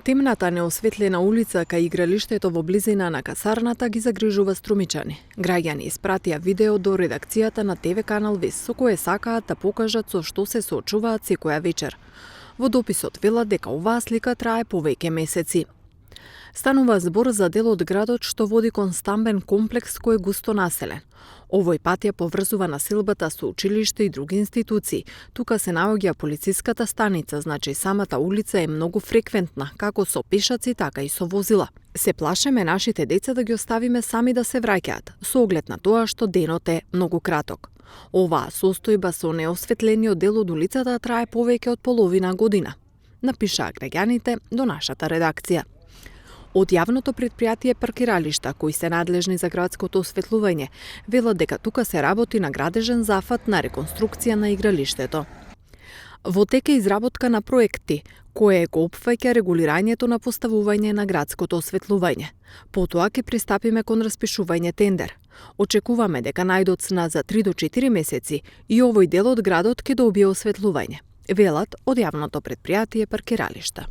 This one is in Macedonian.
Темната неосветлена улица кај игралиштето во близина на касарната ги загрижува струмичани. Граѓани испратија видео до редакцијата на ТВ канал Вес со кое сакаат да покажат со што се соочуваат секоја вечер. Во дописот велат дека оваа слика трае повеќе месеци. Станува збор за дел од градот што води кон стамбен комплекс кој е густо населен. Овој пат ја поврзува населбата со училиште и други институции. Тука се наоѓа полициската станица, значи самата улица е многу фреквентна, како со пешаци, така и со возила. Се плашеме нашите деца да ги оставиме сами да се враќаат, со оглед на тоа што денот е многу краток. Оваа состојба со неосветлениот дел од улицата трае повеќе од половина година, напишаа граѓаните до нашата редакција. Од јавното претпријатие паркиралишта, кои се надлежни за градското осветлување, велат дека тука се работи на градежен зафат на реконструкција на игралиштето. Во тек е изработка на проекти, кое го опфаќа регулирањето на поставување на градското осветлување. Потоа ќе пристапиме кон распишување тендер. Очекуваме дека најдоцна за 3 до 4 месеци и овој дел од градот ќе добие осветлување, велат од јавното претпријатие паркиралишта.